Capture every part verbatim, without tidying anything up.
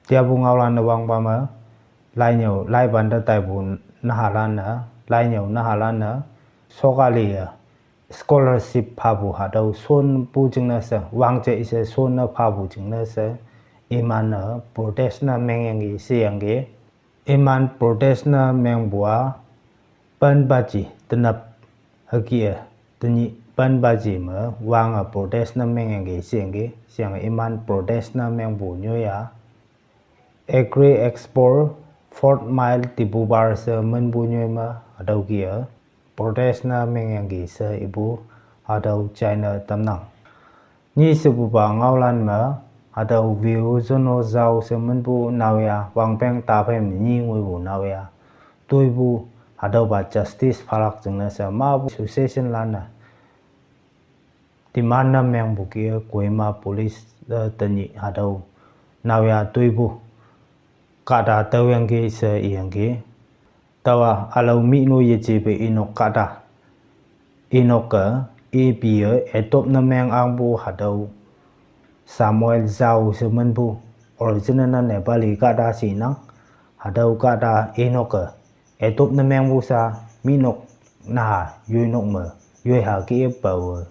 Tiapu ngaolan ne wangpa me, lainyüo, laipan te taipu nahalan ne, lainyüo nahalan ne, sokali e, scholarship phapu hatüo shonpu jingne she, wangje she shonne phapu jingne she, iman-e protest ne mengyangki sheyangki. Iman protest ne mengpu a, panpaji tenap hüke e, tenyih panpaji me wange protest ne mengyangki sheyangki, sheyange iman protest ne mengpu nyoi a. Agri Expo, Fourth Mile Diphupar she minpu nyoi me hatüo ki e, protest ne mengyangki she ipu hatüo china tamnang. Nyi shepupa ngaolan me, hatüo Viu Zono Zhao she minpu naoya, wangpeng taphei me nyi ngoipu naoya, toipu hatüopa justice phalak jingne she mapu association lan-e demand ne mengpu ki e Kohima police te tenyih hatüo naoya toipu kahta tüoyangki she iyangki. Taowa ülao mih no yejepe inok kahta, inok-e, ipi-e adopt ne meng angpu hatüo Samuel Zhao she minpu, original ne Nepali kahta shinang, hatüo kahta inok-e adopt ne mengpu sha, mihnok naha yoinok me, yoiha ke pao-e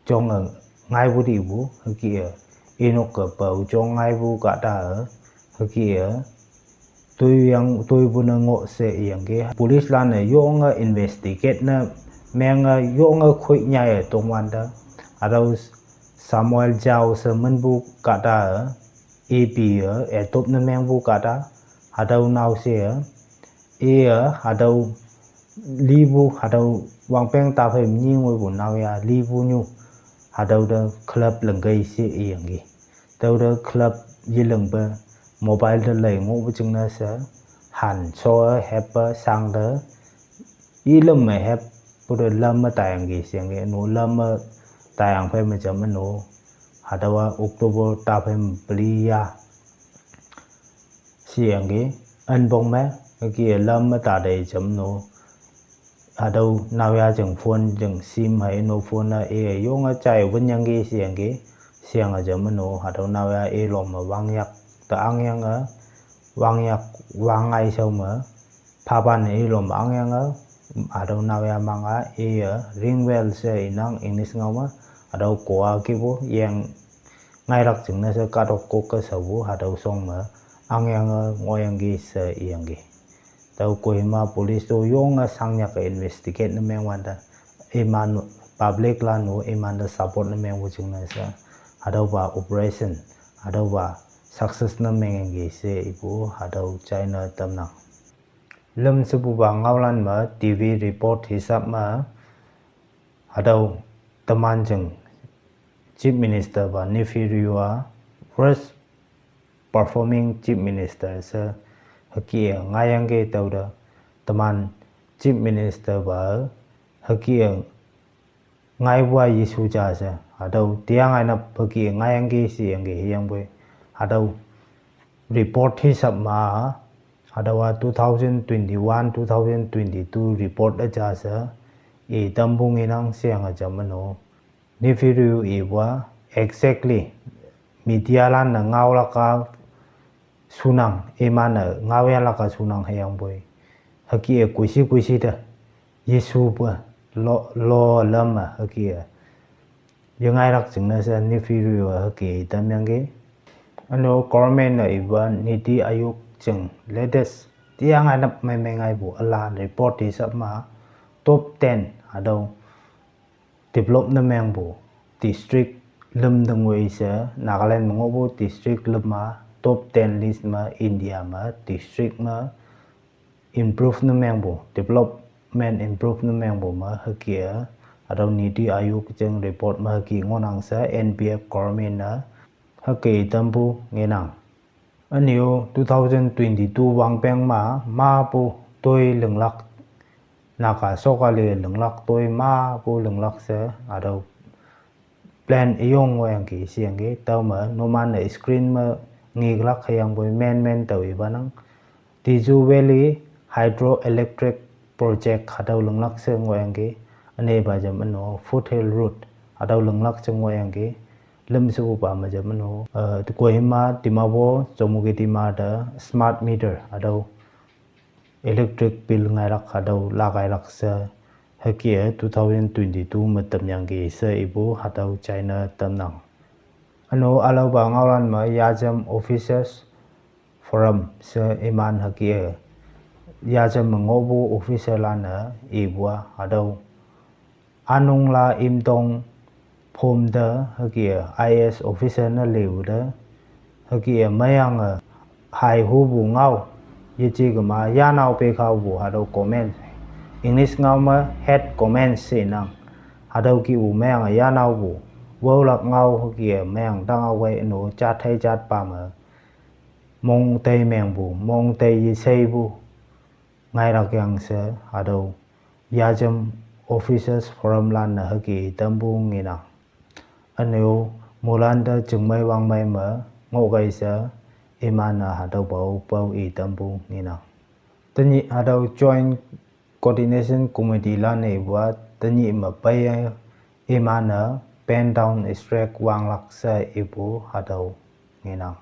jonge ngaipu tipu hüke e, inok-e pao jong ngaipu kahta-e, hüke e, toiyang, toipu ne ngoh she iyangki. Police lan-e yonge investigate ne menge yonge khoi nyaiye tongwante, hatüo Samuel Zhao she minpu kahta-e, ipi-e adopt ne mengpu kahta, hatüo nao she-e, iye hatüo lipu, hatüo wangpeng taphei me nyi ngoipu naoya lipu nyu, hatüo te club lingkei she iyangki. Tüote club yelingpe mobile te lei ngohpu jingne she, han sho-e heppe shangte, yelüm me heppu te lam me taiyangki sheyangki, no lam me taiyang phei me jam no, hatüowa October taphei me peli ya sheyangki, ünpong me, hüke lam me tate jam no, hatüo naoya jing phone jing sim hei no phone-e i yonge jai wünyangki sheyangki, sheyange jam no, hatüo naoya i lom me wangyak te angyange, wangyak, wangngai shao me, phapan-e i lom angyange, hatüo naoya mang-a iye ring bell she inang English ngao me, hatüo ko-a kipu yeng ngailak jingne she kahtok kok-e shaopu hatüo shong me angyange ngohyangki she iyangki. Tüo Kohima police to yonge shangnyak-e investigate ne mengwante, iman public lan-o imante support ne mengpu jingne she, hatüopa operation, hatüopa success ne mengyangki she ipu hatüo china tamnang. Lüm shepupa ngaolan me T V report hisap me, hatüo teman jing Chief Minister pa Neiphiu Rio-a worst performing Chief Minister she hüke-e ngaiyangki tüote, teman Chief Minister pa hüke-e ngaipu-a yeshu ja she, hatüo tiang ainap hüke-e ngaiyangki sheyangki hüyangpoi, hatüo report hisap ma, hatüowa two thousand twenty-one, two thousand twenty-two report üja she, i tampu ngenang sheyange jam no. Neiphiu Rio ipu-a exactly media lan-e ngaolak-a shunang, iman-e ngaoyalak-a shunang hüyangpoi, hüke-e koishi koishi te yeshupe lo, lo lam me hüke-e yengailak jingne she Neiphiu Rio-e hüke tamyangki. Üno government-e ipu-a Niti Aayog jing latest tiang ainap mei mei ngaipu ülan report hisap ma, top ten hatüo develop ne mengpu district lüm te ngoi she, Nagaland me ngohpu district lüm ma top ten list me India me district me improve ne mengpu, development improve ne mengpu me hüke-e, hatüo Niti Aayog jing report me hüke ngohnang she N P F government-e hüke tampu ngenang. Üne-o two thousand twenty-two wangpeng ma, mapu toi linglak, Naga sokali linglak toi mapu linglak she, hatüo plan üyong ngohyangki sheyangki, tüome numan-e screen me ngeklak hüyangpoi men men tao ipanang. Tezu Valley Hydroelectric Project hatüo linglak she ngohyangki, ünepa jam üno Foothill Road hatüo linglak she ngohyangki. lüm shupu pa me jam no. Uh, Kohima, Dimapur, Chümoukedima te smart meter hatüo electric bill ngailak hatüo lakailak she hüke two thousand twenty-two me tamyangki she ipu hatüo china tamnang. Üno ülaopa ngaolan me yajam officers forum she iman hüke yajam me ngohpu officer lan-e ipu-a hatüo Anungla Imtong Phom te hüke I A S officer ne liu te hüke meyange haihupu ngao yeje kema yanao pekhaopu hatüo comment, English ngao me hate comment shenang. Hatüo kihpu meyange yanaopu waolak ngao hüke meyang tangao kei üno jat hei jat pa me mong tei mengpu, mong tei yesheipu ngailak yang she hatüo yajam officers forum lan-e hüke tampu ngenang. Üne-o moilan te chingmei wangmei me ngohkei she iman-e hatüopa-o pao i tampu ngenang. Tenyih hatüo Joint Coordination Committee lan-e ipu-a tenyih me pei iman-e pen down strike wanglak she ipu hatüo ngenang.